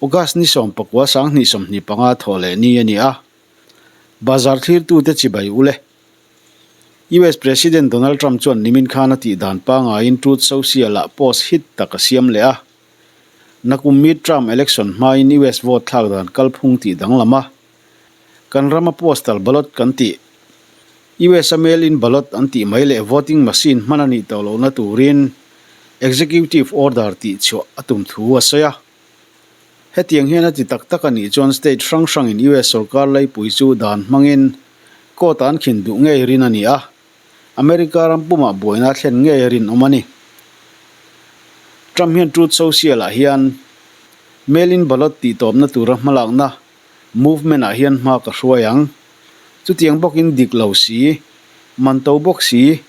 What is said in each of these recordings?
August ni 19 2025 thawh leh ni a ni a. Bazar thlirtute chibai u le. US President Donald Trump chuan nimin khan a tih dan pangaiin Truth Social-ah post hit tak a siam leh a. Nakum mid-term election hmain US vote thlak dan kalphung tih danglam a. Kan rama postal ballot kan tih, US a mail-in ballot an tih mai leh voting machine hman a nih tawh lohna turin executive order tih chhuah a tum thu a sawi a. Hetiang hian a ti tak tak a nih chuan state hrang hrangin US sorkar laipui chu dan hmangin court-ah an khin duh ngei rin a ni a, America ram pumah buaina a thlen ngei a rinawm a ni. Trump hian Truth Social-ah hian mail-in ballot tihtawpna tura hmalakna movement-ah hian hma ka hruai ang. Chutiang bawkin dik lo si, man to bawk si,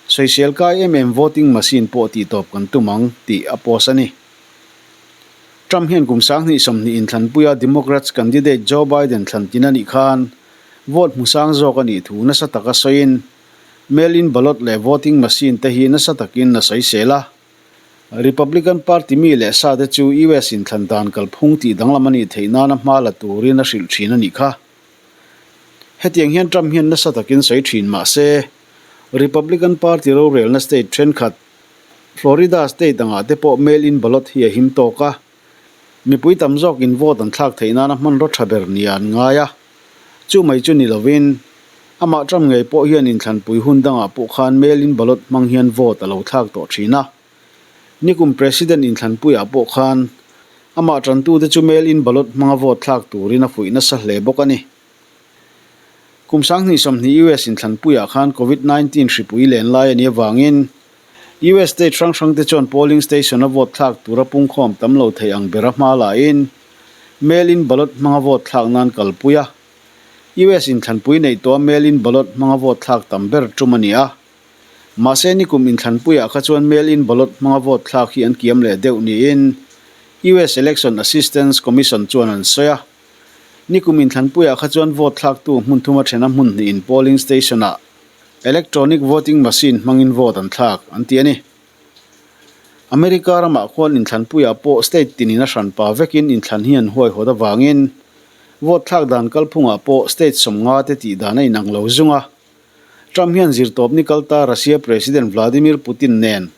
sawisel kai em em voting machine pawh tihtawp kan tum ang tih a post a ni. Trump hian kum 2020 inthlanpuia Democrats candidate Joe Biden thlan tin a nih khan vote hmu sang zawk a nih thu nasa taka sawiin mail-in ballot leh voting machine te hi nasa takin a sawisel a. Republican Party mi leh sa te chu US inthlan dan kalphung tih danglam a nih theih nana hma la turin a hrilh thin a nih kha. Hetiang hian Trump hian nasa takin sawi thin mah se, Republican Party rorelna state thenkhat, Florida state angah te pawh mail-in ballot hi a him tawk a, mipui tam zawkin vote an thlak theih nana hmanraw tha ber nia an ngai a. Chu mai chu ni lovin, amah Trump ngei pawh hian inthlanpui hun dangah pawh khan mail-in ballot hmang hian vote a lo thlak tawh thin a. Nikum President inthlanpuiah pawh khan amah tantute chu mail-in ballot hmanga vote thlak turin a fuih nasa hle bawk a ni. Kum 2020 US inthlanpuiah khan Covid 19 hripui len lai a nih avangin US state hrang hrangte chuan polling station-a vote thlak tura pungkhawm tam lo thei ang bera hma lahin mail-in ballot hmanga vote thlak nan kalpui a. US inthlanpui neih tawha mail-in ballot hmanga vote thlak tam ber tum a ni a. Mahse nikum inthlanpuiah kha chuan mail-in ballot hmanga vote thlak hi an kiam leh deuh niin US Election Assistance Commission chuan an sawi a. Nikum inthlanpuiah kha chuan vote thlaktu hmun thuma thena hmun hnihin polling station-ah electronic voting machine hmangin vote an thlak an ti a ni. America ramah khuan inthlanpuiah pawh state tinin a hranpa vekin inthlan hi an huaihawt avangin vote thlak dan kalphungah pawh state 50 te tih dan a inang lo zung a. Trump hian zirtawpni kalta Russia President Vladimir Putin nen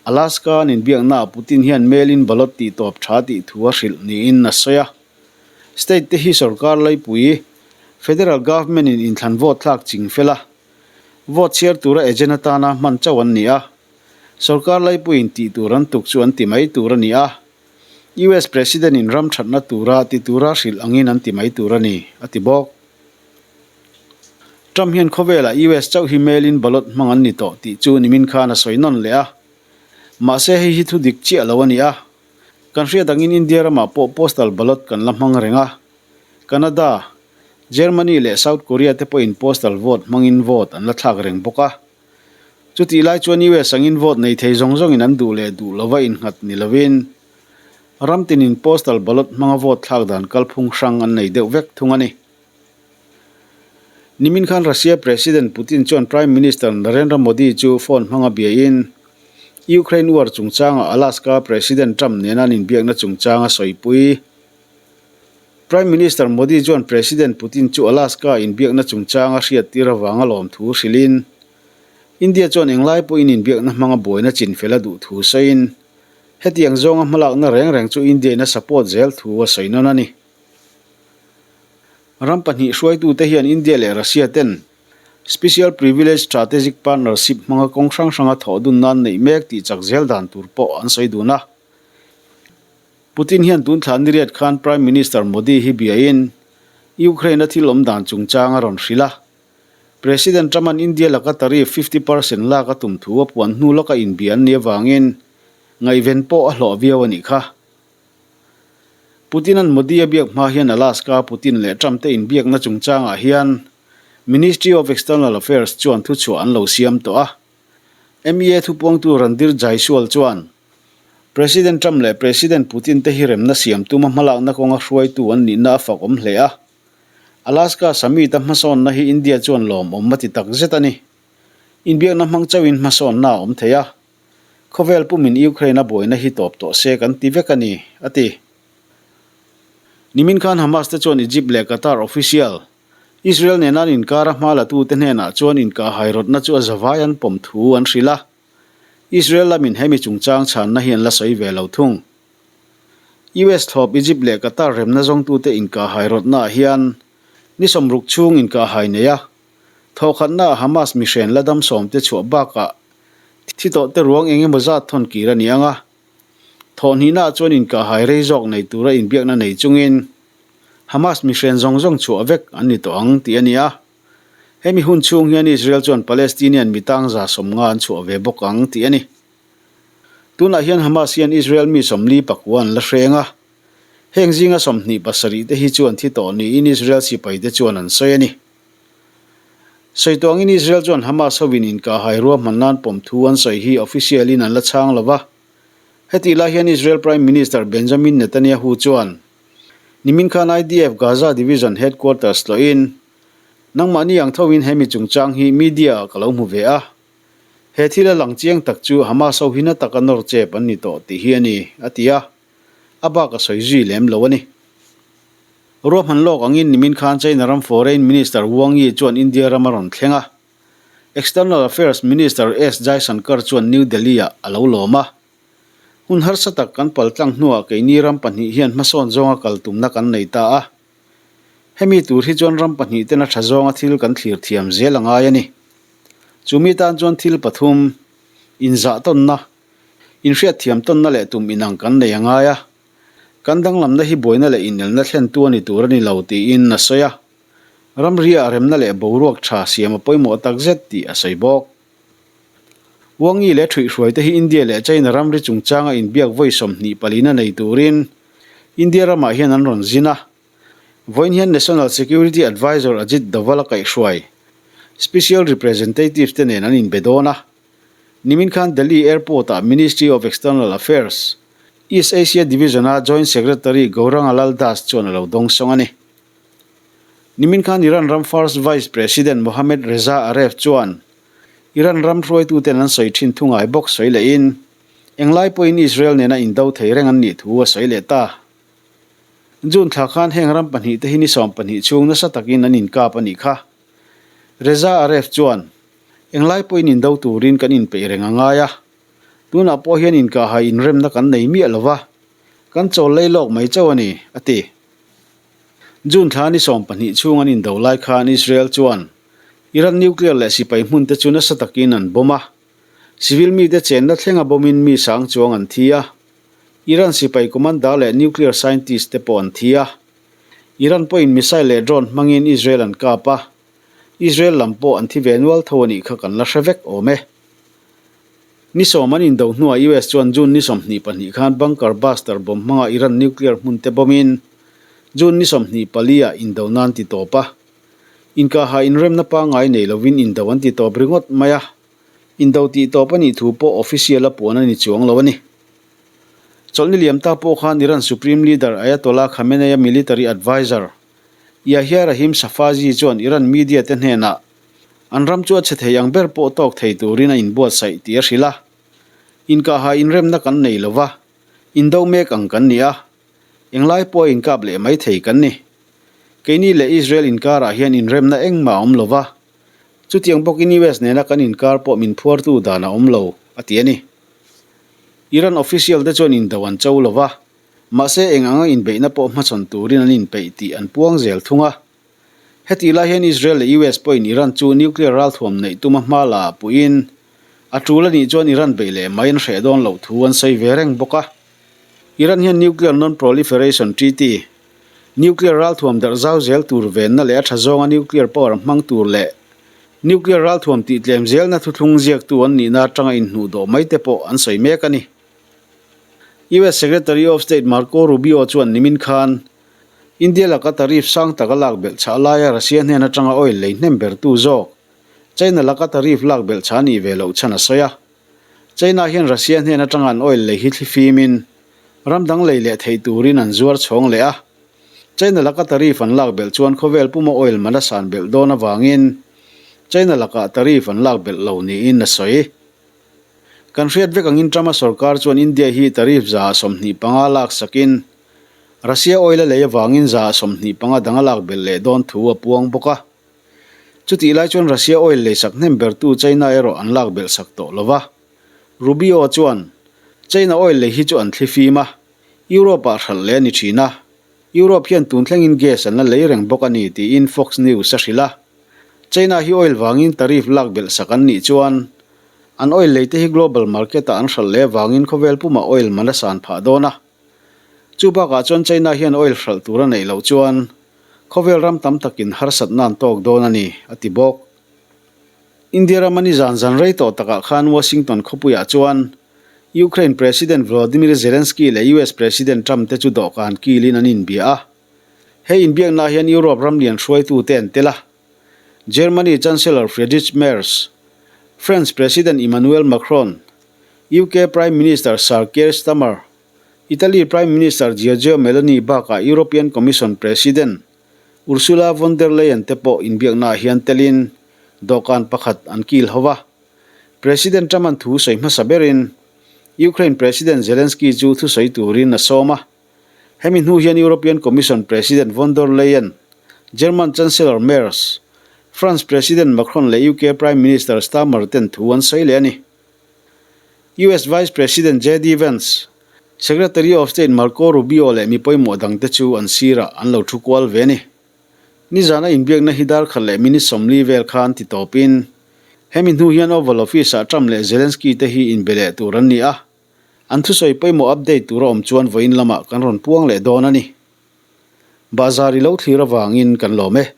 Alaska an inbiaknaah Putin hian mail-in ballot tihtawp tha tih thu a hrilh niin a sawi a. State te hi sorkar laipui, Federal Government in inthlan vote thlak ching fel a, vote chhiar tura agent atana hman chauh an ni a. Sorkar laipuiin tih tur an tuk chu an ti mai tur a ni a. US President in ram thatna tura ti tura hrilh angin an ti mai tur a ni, a ti bawk. Trump hian khawvelah US chauh hi mail-in ballot hmang an ni tawh tih chu nimin khan a sawi nawn leh a. Mahse hei hi thu dik chiah lo a ni a. Kan hriat angin India ramah pawh postal ballot kan la hmang reng a. Canada, Germany leh South Korea te pawhin postal vote hmangin vote an la thlak reng bawk a. Chutih lai chuan US angin vote nei thei zawng zawngin an duh leh duh lova innghat ni lovin ram tinin postal ballot hmanga vote thlak dan kalphung hrang an nei deuh vek thung a ni. Nimin khan Russia President Putin chuan Prime Minister Narendra Modi chu phone hmanga biain Ukraine war chungchanga Alaska President Trump nena an inbiakna chungchanga sawipui. Prime Minister Modi chuan President Putin chu Alaska inbiakna chungchanga hriattir avanga lawmthu hrilhin India chuan englai pawhin inbiakna hmanga buaina chinfel a duh thu sawiin hetiang zawnga hmalakna reng reng chu India in a support zel thu a sawi nawn a ni. Ram pahnih hruaitute hian India leh Russia ten Special Privilege Strategic Partnership hmanga kawng hrang hranga thawh dun nan neih mek tih chak zel dan tur pawh an sawi dun a. Putin hian tun thla niriat khan Prime Minister Modi hi biain Ukraine-a thil awm dan chungchang a rawn hrilh a. President Trump-a'n India laka tariff 50% lak a tum thu a puan hnu lawka inbia an nih avangin ngaihven pawh a hlawh viau a nih kha. Putin-a'n Modi a biak hma hian Alaska Putin leh Trump te inbiakna chungchangah hian Ministry of External Affairs chuan thuchhuah an lo siam tawh a. MEA thupuangtu Randhir Jaiswal chuan, President Trump leh President Putin te hi remna siam tuma hmalakna kawnga hruaitu an nihna a fak awm hle a. Alaska summit-a hmasawnna hi India chuan lawmawm a ti takzet a ni. Inbiakna hmang chauhin hmasawnna a awm thei a. Khawvel pumin Ukraine a buaina hi tawp tawh se kan ti vek a ni, a ti. Nimin khan Hamas te chuan Egypt leh Qatar official, Israel nena an inkara hma latute hnenah chuan inkahhai rawtna chu a zavai an pawm thu an hrilh a. Israel lamin hemi chungchang chhanna hi an la sawi ve lo thung. US thlawp Egypt leh Qatar remna zawngtute inkahhai rawtnaah hian ni sawmruk chhung inkahhai nei a, thawhkhatnaah Hamas mihren la dam sawmte chhuah bakah thi tawhte ruang eng emaw zat thawn kir a ni ang a. Thawhhnihnaah chuan inkahhai rei zawk nei tura inbiakna nei chungin Hamas mihren zawng zawng chhuah vek an ni tawh ang tih a ni a. Hemi hun chhung hian Israel chuan Palestinian mi tangza 50 an chhuah ve bawk ang tih a ni. Tunah hian Hamas hian Israel mi 40 pakua an la hreng a. Heng zinga 27 te hi chuan thi tawh niin Israel sipaite chuan an sawi a ni. Sawi tuangin Israel chuan Hamas hovin inkahhai ruahman nan pawm thu an sawi hi official in an la chhang lo va. Hetih lai hian Israel Prime Minister Benjamin Netanyahu chuan Nimin khan IDF Gaza Division Headquarters tlawhin, Nangmahni ang thoin hemi chungchang hi media ah ka lo hmu ve a. He thil a lang chiang tak chu Hamas ho hi na taka nawr chep an ni tawh tih hi a ni, a ti a. A bak a sawi zui lem lo a ni. Ruahman lawk angin nimin khan China ram Foreign Minister Wang Yi chuan India ram a rawn thleng a. External Affairs Minister S Jaishankar chuan New Delhi-ah a lo lawm a. Hun harsa tak kan pal tlang hnuah keini ram pahnih hian hmasawn zawnga kal tumna kan nei ta a. Hemi tur hi chuan ram pahnih tena tha zawnga thil kan thlir thiam zel a ngai a ni. Chumi tan chuan thil pathum, inzah tawnna, inhriat thiam tawnna leh tum inang kan nei a ngai a. Kan danglamna hi buaina leh inelna thlentu a ni tur a ni lo tiin a sawi a. Ramriah remna leh boruak tha siam a pawimawh takzet tih a sawi bawk. Wang Yi leh Thuihhruai te hi India leh China ramri chungchanga inbiak vawi 20 palina nei turin India ramah hian an rawn zin a. Vawiin hian National Security Advisor Ajit Doval a kaihhruai Special Representative te nen an inbe dawn a. Nimin khan Delhi Airport-ah Ministry of External Affairs, East Asia Division-a Joint Secretary Gauranga Lal Das chuan a lo dawngsawng a ni. Nimin khan Iran ram First Vice President Mohammad Reza Aref chuan Iran ram hruaituten an sawi thin thungai bawk sawi lehin englai pawhin Israel nena indo thei reng an nih thu a sawi leh ta. June thla khan heng ram pahnihte hi ni 12 chhung nasa takin an inkap a nih kha. Reza Aref chuan englai pawhin indo turin kan inpeih reng a ngai a, tunah pawh hian inkahhai inremna kan nei miah lova, kan chawl lei lawk mai chauh a ni, a ti. June thla ni 12 chhung an indo lai khan Israel chuan Iran nuclear leh sipai hmun te chu nasa takin an bomb a. Civil mite chenna thlenga bombin mi sang chuang an thi a. Iran sipai commander leh nuclear scientist te pawh an thi a. Iran pawhin missile leh drone hmangin Israel an kap a. Israel lam pawh an thi ve nual tho a nih kha kan la hre vek awm e. Ni sawm an indo hnuah US chuan June ni 22 khan bunker buster bomb hmanga Iran nuclear hmun te bombin June ni 24 ah indo nan ti tawp a. Inkaha inremna pangngai nei lovin indo an ti tawp ringawt mai a. Indo tih tawp a nih thu pawh official a puan a ni chuang lo a ni. Chawlhni liam ta pawh khan Iran Supreme Leader Ayatollah Khamenei-a military adviser Yahya Rahim Safazi chuan Iran media te hnenah An ram chu a chhe thei ang ber pawh tawk thei turin a inbuatsaih tih a hrilh a. Inkaha inremna kan nei lo va, indo mek ang kan ni a, englai pawh a inkap leh mai thei kan ni. Keini leh Israel inkarah hian inremna engmah a awm lo va, chutiang bawkin US nena kan inkar pawh min phuartu dan a awm lo, a ti a ni. Iran official te chuan indo an cho lo va, mahse eng anga inbeihna pawh hmachhawn turin an inpeih tih an puang zel thung a. Hetih lai hian Israel leh US pawhin Iran chu nuclear ralthuam neih tuma hma la ah puiin a tul a nih chuan Iran beih leh mai an hreh dawn loh thu an sawi ve reng bawk a. Iran hian Nuclear Non-Proliferation Treaty, nuclear ralthuam darh zau zel tur venna leh a tha zawnga nuclear power hmang tur leh nuclear ralthuam tih tlem zelna thuthlung ziaktu an nihna atanga inhnuhdawh mai te pawh an sawi mek a ni. US Secretary of State Marco Rubio chuan nimin khan India laka tariff sang taka lak belh chhah laia Russia hnen atanga oil lei hnem bertu zawk China laka tariff lak belh chhah nih ve loh chhan a sawi a. China hian Russia hnen atanga an oil lei hi thli fimin ram dang lei leh theih turin an zuar chhawng leh a. China laka tariff an lak belh chuan khawvel puma oil man a san belh dawn avangin China lakah tariff an lak belh lo niin a sawi. Kan hriat vek angin Trump-a sorkar chuan India hi tariff 25% lak sakin. Russia oil a lei avangin 25% dang a lak belh leh dawn thu a puang bawk a. Chutih lai chuan Russia oil leisak hnem bertu China erawh an lak belh sak tawh lo va. Rubio chuan, China oil lei hi chu an thli fim a, Europe-ah hralh leh a ni thin a. Europe hian tun thlengin gas an la lei reng bawk a ni tiin Fox News a hrilh a. China hi oil vangin tariff lak belh sak an nih chuan an oil lei te hi global market-ah an hralh leh avangin khawvel pumah oil man a san phah dawn a. Chu bakah chuan China hian oil hralh tur a neih loh chuan khawvel ram tam takin harsatna an tawk dawn a ni, a ti bawk. India rama nizan zan rei tawh takah khan Washington khawpuiah chuan Ukraine President Volodymyr Zelensky leh US President Trump te chu dawhkan kilin an inbia a. He inbiaknaah hian Europe ram lian hruaitute an tel a. Germany Chancellor Friedrich Merz, France President Emmanuel Macron, UK Prime Minister Sir Keir Starmer, Italy Prime Minister Giorgia Meloni bakah European Commission President Ursula von der Leyen te pawh inbiaknaah hian telin dawhkan pakhat an kil ho va. President Trump-a'n thu sawi hmasa berin Ukraine President Zelensky chu thusawi turin a sawm a. Hemi hnu hian European Commission President von der Leyen, German Chancellor Merz, France President Macron leh UK Prime Minister Starmer ten thu an sawi leh a ni. US Vice President JD Vance, Secretary of State Marco Rubio leh mi pawimawh dangte chu an sirah an lo thu kual ve a ni. Nizana inbiakna hi dar khat leh minute 40 vel khan ti tawpin, hemi hnu hian Oval Office-ah Trump leh Zelensky te hi inbe leh tur an ni a, an thusawi pawimawh update tur a awm chuan vawiin lamah kan rawn puang leh dawn a ni. Bahzar i lo thlir avangin kan lawm e.